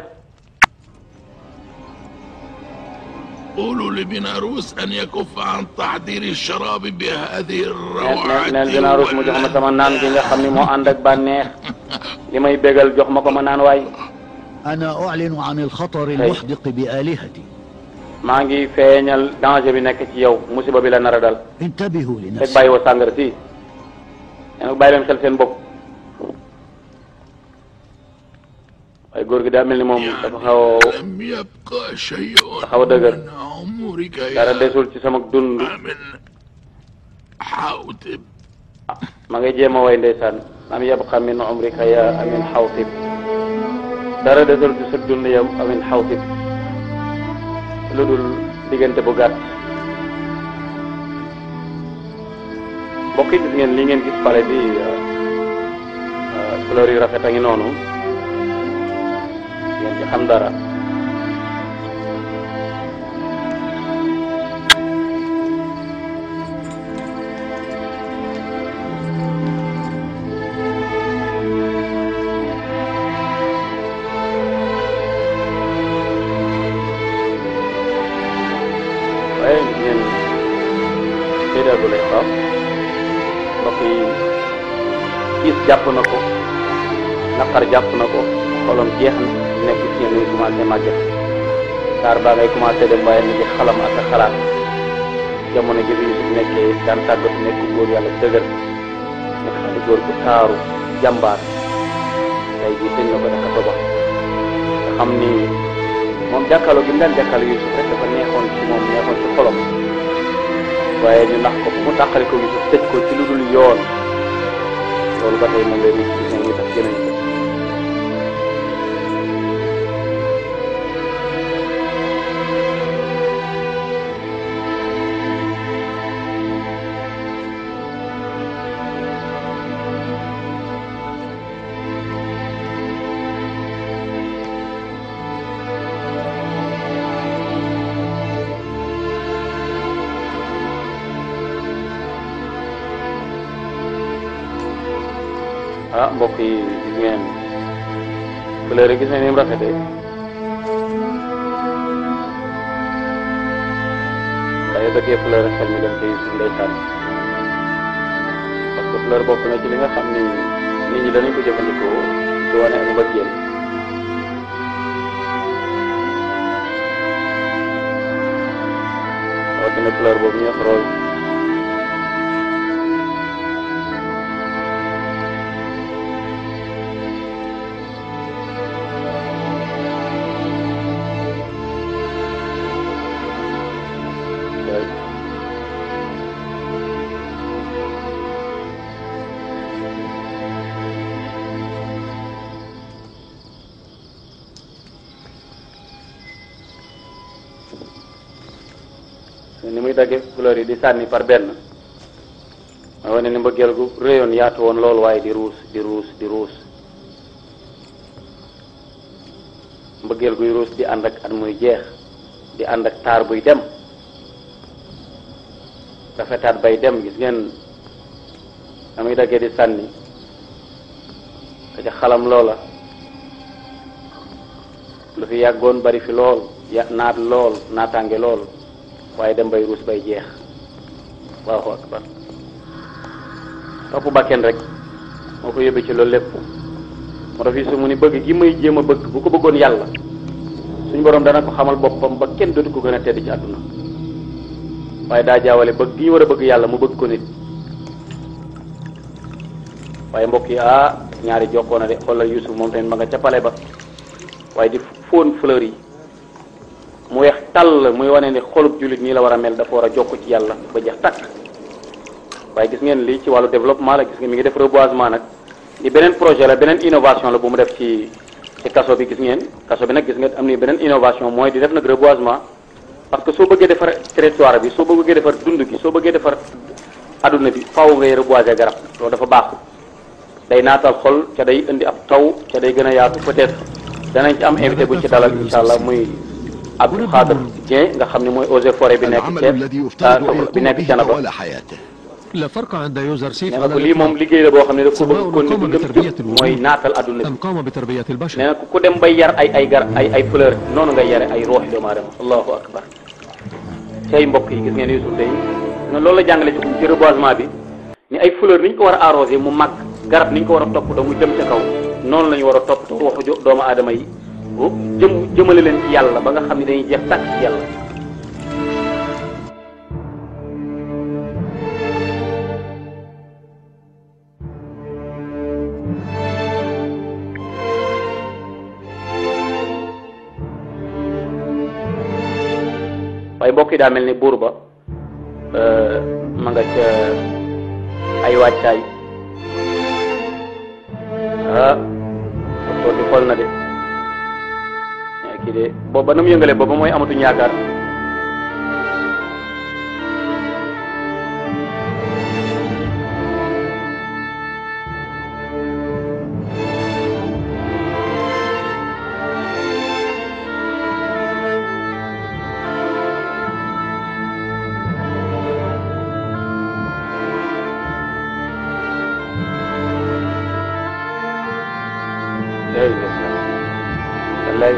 قولوا لبناروس أن يكف عن تحضير الشراب بهذه الروعة. neen Binaarus mu jox ma sama naan gi nga xam ni moo ànd ak bànneex li may bégal jox ma ko ma naan waay. أنا أعلن عن الخطر المحدق بآلهتي. maa ngi feeñal danger bi nekk ci yow musiba bi la nar a dal. انتبهوا fekk لنفسكم. bàyyi woo sàngara si. nee na bàyyi leen xel seen bopp. waaye góor gi daa mel ni moom dafa xaw a dëgër dara desul ci sama dund ma ngay jéem a way ndeysaan am yabqa min umrika ya amin xawtib dara desul ci sa dund ya amin xawtib lu dul diggante bu gàtt. mbokk yi gis ngeen li ngeen gis pale bi couleur yu rafet a ngi noonu ngeen ci xam dara. waaye ngeen séeréer lay xam mbokk yi gis jàpp na ko naqar jàpp na ko xolam jeex na nekk ci yéen muy commencé màgget saar baa ngay commencé dem waaye ni di xalam ak a xalaat jamono ji bi Yusuf nekkee daan tàggatu nekk góor yàlla dëgër nekk xale góor bu taaru jàmbaar tey jii tëj na ko dafa ba nga xam ni moom jàkkaarloo gi mu daan jàkkaarloo Yusuf rek dafa neexoon ci moom neexoon ci xolam waaye ñu nax ko bu mu tàqali ko Yusuf tëj ko ci lu dul yoon loolu ba tey moom lay gis gis nañ ñu tax gënañ ko. ah mbokk yi gis ngeen fleur yi gis ngeen ni mu rafetee waaye bëggee fleur xel mi dem ci Yusuf ndeysaan parce que fleur bokk na ci li nga xam ni nit ñi danañ ko jëfandikoo di wane ak mbëggeel rawatina fleur boobu ñuy wax rose. ni muy dagge fleur yi di sànni par benn ma wane ni mbëggeel gu réyoon yaatu woon loolu waaye di ruus di ruus di ruus mbëggeel guy ruus di ànd ak at muy jeex di ànd ak taar buy dem rafetaat bay dem gis ngeen na muy daggee di sànni ka ca xalam loola lu fi yàggoon bari fi lool naat lool naataange lool waaye dem bay ruus bay jeex Allahu akbar topp bakken rek moo ko yóbbee ci loolu lépp moo tax fii su mu ni bëgg gi may jéem a bëgg bu ko bëggoon yàlla suñu borom dana ko xamal boppam ba kenn dootu ko gën a tedd ci àdduna waaye daa jaawale bëgg gi ñu war a bëgg yàlla mu bëgg ko nit waaye mbokk yi ñaari jokkoo na de xoolal Youssouf moom tamit ma nga ca pale ba waaye di fóon fleur yi mu weex tàll muy wane ni xolub jullit nii la war a mel dafa war a jokk ci yàlla ba jeex takk waaye gis ngeen lii ci wàllu développement la gis ngeen mi ngi def reboisement nag di beneen projet la beneen innovation la bu mu def ci kaso bi gis ngeen kaso bi nag gis ngeen am ni beneen innovation mooy di def nag reboisement parce que soo bëggee defar territoire bi soo bëggee defar dund gi soo bëggee defar adduna bi faaw ngay reboiser garab loolu dafa baax day naatal xol ca day indi ab taw ca day gën a yaatu peut-être danañ ci am invité bu ci dalal incha allah muy Abdou Khader Dieng nga xam ne mooy eaux et forêt bi nekk bi nekk Thiénaba لا فرق عند يوزرسيف nee na ko lii moom liggéey la boo xam ne daf ko bëgg kon ni bu dem mooy naatal adduna bi قام بتربية البشر nee na ku dem bay yar ay fleur noonu ngay yare ay ruux doomu aadama allahu akbar say mbokk yi gis ngeen Youssouf day loolu la jàngale ci reboisement bi ni ay fleur ni ñu ko war a arrosé mu màgg garab ni ñu ko war a toppatoo mu jëm ca kaw noonu la ñu war a toppatoo waxu doomu aadama yi jëmale leen ci yàlla ba nga xam ne dañuy jeex tàkk ci yàlla waaye mbokk yi daa mel ni buur ba ma nga ca ay wàccaay docteur bi xool na de kii de booba na mu yëngale booba mooy amatuñ yaakaar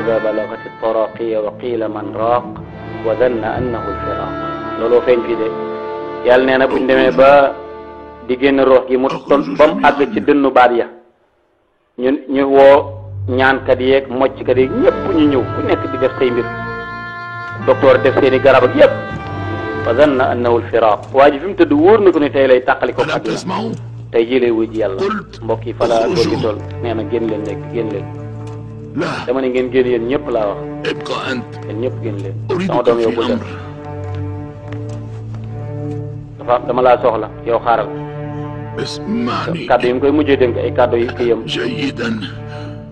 إذا بلغت التراقي وقيل من راق وظن أنه الفراق looloo feeñ fii de yàlla nee na buñ demee ba di génn roox gi mu ba mu àgg ci dënnu baat ya ñu woo ñaankat yeeg mocckat yeeg ñëpp ñu ñëw ku nekk di def say mbir docteur def seeni garab ak yëpp wa zanna annahu alfiraq waa ji fi mu tëdd wóor na ko ne tey lay tàqali ko àdduna tey jii lay wuy ji yàlla mbokk yi fa la góor gi toll nee na génn leen nekk génn leen dama ne ngeen génn yéen ñëpp laa wax yéen ñëpp génn leen sama doom yow bu dem dama laa soxla yow xaaral kàddu yi mu koy mujjee dénk ay kàddu yi kii yam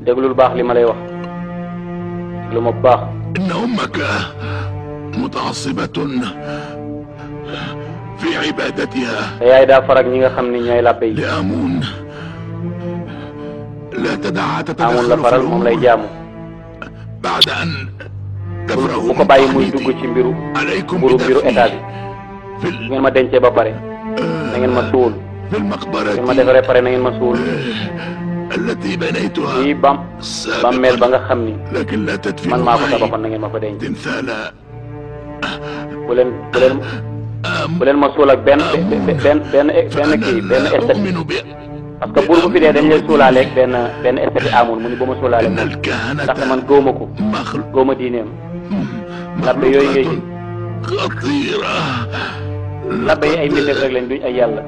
déglu lu baax li ma lay wax lu ma baax inna ummaka muta'assibatun fi ibadatiha te yaay daa farak ñi nga xam ni ñooy làbbe yi لا تدعها amoon la faral moom lay jaamu بعد أن تفرغوا bu ko bàyyi muy dugg ci mbiru état bi ngeen ma dencee ba pare na ngeen ma suul ngeen ma defaree pare na ngeen ma suul fii bàmmeel ba nga xam ni man maa ko tabaxoon na ngeen ma fa denc bu leen ma suul ak benn esthétique parce que buur bu fi dee dañ lay suulaaleeg benn esthétique amul mu ni ba ma suulaale moom ndaxte man góoma ko góoma diineem labbe yooyu ngay gis labbe yi ay mbindeef rek lañ duñ ay yàlla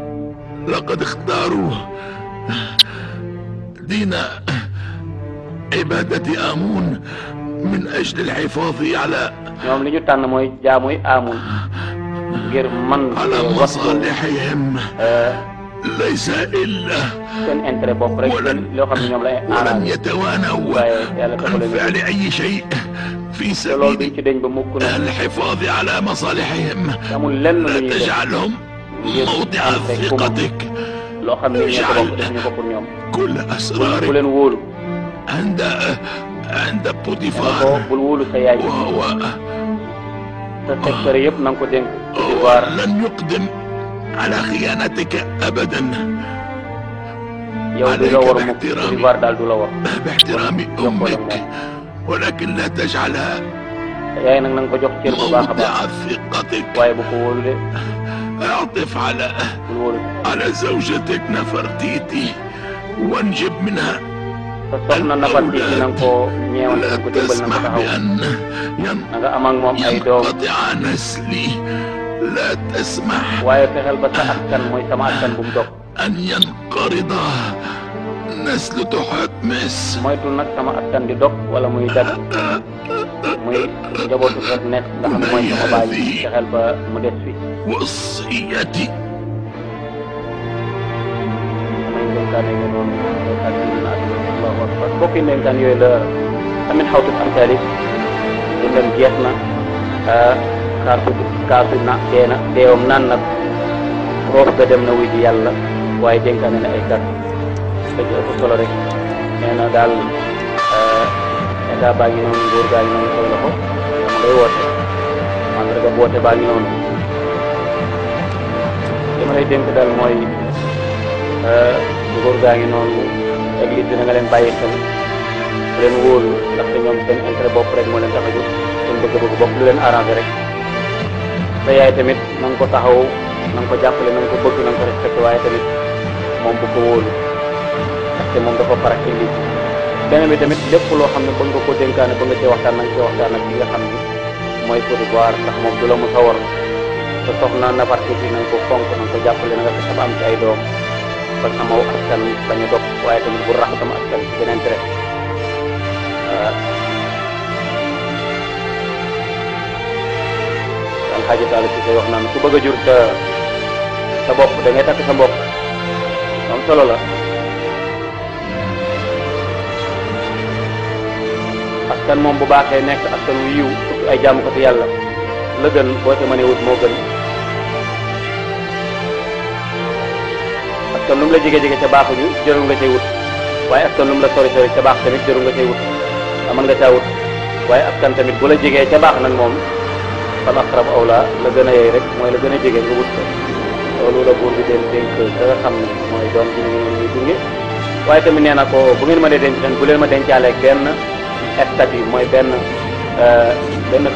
laqad ixtaaru diina ibadati amun min ajli alxifaadi ala ñoom li ñu tànn mooy jaamuy amun ngir man masalihihim ليس إلا ولن يتوانوا عن فعل أي شيء في سبيل الحفاظ على مصالحهم لا تجعلهم موضع ثقتك اجعل كل أسرارك عند بوتيفار وهو لن يقدم على خيانتك أبدا باحترام أمك ولكن لا تجعلها موضع ثقتك اعطف على زوجتك نفرتيتي وانجب منها لا تسمح بأن ينقطع نسلي لا تسمح أن ينقرض نسل تحتمس moytul nag sama askan di dog wala muy dag muy njabootu Totnes nga xam ne mooy sama baay fexeel ba mu des fi وصيتي samay ndénkaane nga noonu ak dina Allahu akbar bokki ndénkaan yooyu la amin xawtut am taali dundam jeex na kaasu na dee na deewam naan na roof ga dem na wuy ji yàlla waaye dénkaane na ay kàddu la ci ëpp solo rek nee na daal état baa ngi noonu nguur gaa ngi noonu say loxo dama ngay woote mandarga boote baa ngi noonu li ma lay dénk daal mooy nguur gaa ngi noonu église bi na nga leen bàyyi xel bu leen wóolu ndaxte ñoom seen intérêt bopp rek moo leen tax a jóg seen bëgg-bëgg bopp lu leen arrangé rek sa yaay tamit na nga ko taxaw na nga ko jàppale na nga ko bëgg na nga ko respecté waaye tamit moom bu ko wóolu ndaxte moom dafa farak ci lii beneen bi tamit lépp loo xam ne bëgg nga ko dénkaane ba nga cee waxtaan na nga cee waxtaan ak ki nga xam ne mooy Côte d'Ivoire ndax moom du la mu sawar sa soxna nafartit yi na nga ko fonk na nga ko jàppale na nga fexe ba am ci ay doom ba sama askan bañ a dog waaye tamit bu rax sama askan ci beneen trait alxaaji taala ci say wax naan ku bëgg a jur sa bopp da ngay takk sa bopp am solo la askan moom bu baaxee nekk askan wu yiw surtout ay jaamu ko ci yàlla la gën boo ca mënee wut moo gën askan lu mu la jege-jege ca baaxuñu jërul nga cay wut waaye askan lu mu la sori sori ca baax tamit jërul nga cay wut mën nga caa wut waaye askan tamit bu la jegee ca baax nag moom fal aqrab awla la gën a yey rek mooy la gën a jege nga wut ko loolu la buur bi den dénk da nga xam ne mooy doom bi ñu ñuy gunge waaye tamit nee na ko bu ngeen ma dee denc ren bu leen ma dencaale ak benn statut mooy benn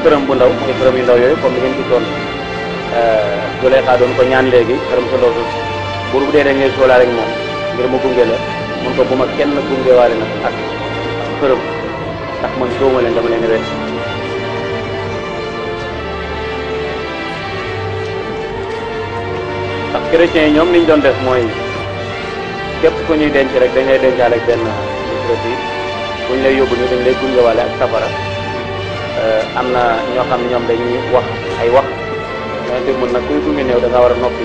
këram bu ndaw mooy këram yu ndaw yooyu comme ni ngeen gisoon Zuleyxa doon ko ñaan léegi këram sa ndaw buur bu dee dañ lay soolaa rek moom ngir mu gunge la mun ko bu ma kenn gunge waale nag ak këram ndax man dooma leen dama leen wet ndax chrétiens yi ñoom niñ doon def mooy képp ku ñuy denc rek dañ lay dencaale ak benn microbi buñ lay yóbbu ñu dañ lay gunge waale ak safara am na ñoo xam ne ñoom dañuy wax ay wax mais mbir mun nag kuy gunge néew da nga war a noppi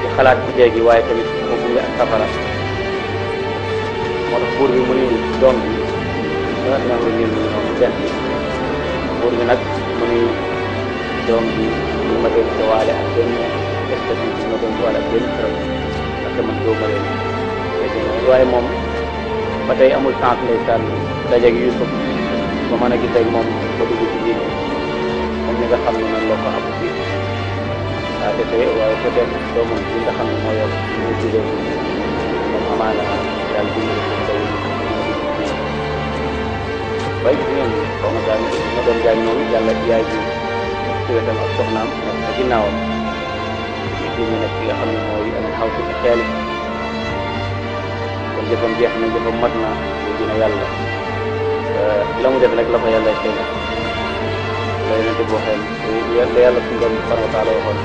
ci xalaat ci jéegi waaye tamit mu gunge ak safara moo tax buur bi mu ni doom bi nangu ñun ñoom benn buur bi nag mu ni doom bi ñu ma denc waale ak benn statut bi ma denc waale ak benn këram parce que man doo ma leen waaye moom ba tey amul chance ndeysaan dajeeg Yuusuf ba mën a gis ak moom ba dugg ci diine moom li nga xam ne noonu loo ko am bi waaw defee waaye peut-être doomam bi nga xam ne moo yor moo jigéen moom amaana daal bi bay gis ngeen soxna Jaañ ma doon Jaañ noonu yàlla yaay ji ci wetam ak soxnaam nekk na ginnaawam ñu nekk ki nga xam ne mooy amin xaw si xeel kon jëfam jeex na jëfam mat na dina yàlla la mu def rek la ko yàlla xëy na la yonente boo xeen la yàlla suñu borom subhanahu wa taala waxoon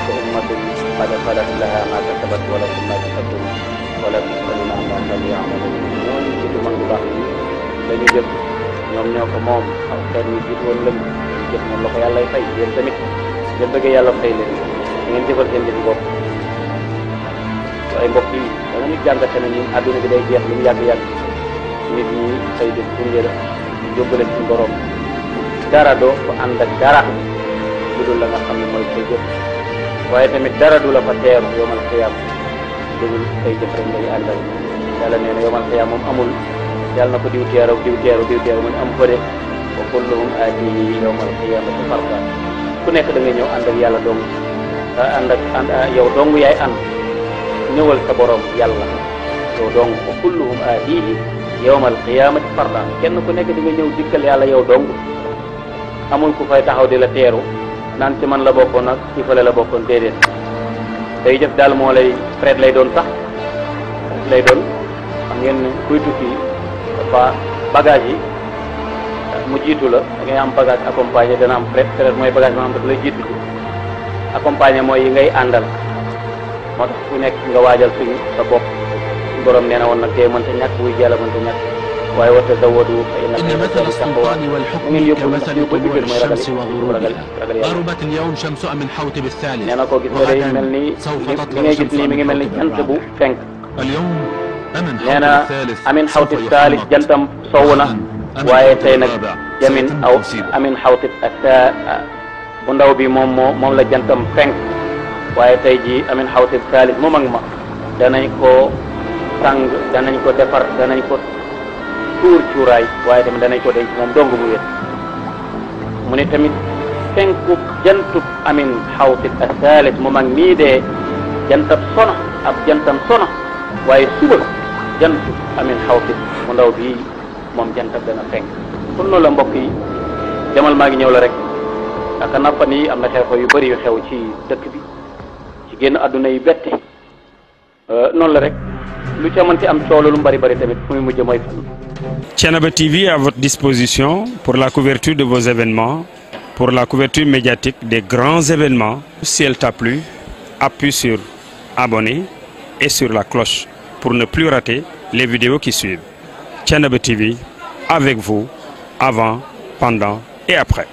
ko ummatun qad xalat laha ma kasabat wala kum ma kasabtum wala tusaluna amma kanu ya'malun ñooñu ci du mag bu baax ni dañu jëf ñoom ñoo ko moom aw xeet ñu jiit woon lëm dañu jëf moom la ko yàllay fay yéen tamit ngeen bëggee yàlla fay leen da ngeen jëfal seen jëfi bopp waaye mbokk yi da nga nit jàngate ne ni àdduna bi day jeex lu mu yàgg-yàgg nit ñi xëy def gunge la yóbbale suñu borom dara doo ko ànd ak dara lu dul la nga xam ne mooy say jëf waaye tamit dara du la fa teeru yomal xiyaam lu dul say jëf rek ngay àndal yàlla nee na yomal xiyaam moom amul yàlla na ko diw teeru mu ne am ko de wa kulluhum aatihi yawmal qiyaamati farda ku nekk da nga ñëw ànd ak yàlla dong yow dong yaay ànd ñëwal sa borom yàlla yow dong wa kulluhum aatihi yawmal qiyaamati farda kenn ku nekk di nga ñëw dikkal yàlla yow dong amul ku fay taxaw di la teeru naan ci man la bokkoon ak ci fële la bokkoon déedéet day jëf daal moo lay fret lay doon sax lay doon xam ngeen ne kuy tukki dafa bagage yi mu jiitu la da ngay am bagage accompagné dana am fret mooy bagage moo xam daf lay jiitu ci accompagné mooy yi ngay àndal moo tax ku nekk nga waajal suñu sa bopp borom nee na woon nag dee mënta ñàkk wuy jàll mënta ñàkk waaye wa tazawwadu fa inna مثل السلطان والحكم كمثل طلوع الشمس وغروبها غربت اليوم شمس أمن حوتب الثالث وغدا سوف تطلع شمس أمن حوتب الرابع اليوم أمن حوتب الثالث Amin Xawtib Thalith jantam sow na waaye tey nag Yamin aw Amin Xawtib bu ndaw bi moom la jantam fenk waaye tey ji Amin Xawtib Thalith mu mag ma danañ ko sang danañ ko defar danañ ko tuur cuuraay waaye tamit danañ ko denc moom dong mu wét mu ne tamit fenku jantub Amin Xawtib Thalith mu mag nii dee jantab sono ab jantam sono waaye suba jantub Amin Xawtib mu ndaw bi moom jantab dana fenk kon noonu la mbokk yi demal maa ngi ñëw la rek aka nappan yi am na xew-xew yu bëri yu xew ci dëkk bi ci génn àdduna yi bette noonu la rek lu ca mënti am coow lu bari bari tamit fu muy mujj mooy fan. Thiénaba TV à votre disposition pour la couverture de vos événements, pour la couverture médiatique des grands événements. Si elle t'a plu, appuie sur abonner et sur la cloche pour ne plus rater les vidéos qui suivent. Thiénaba TV avec vous avant, pendant et après.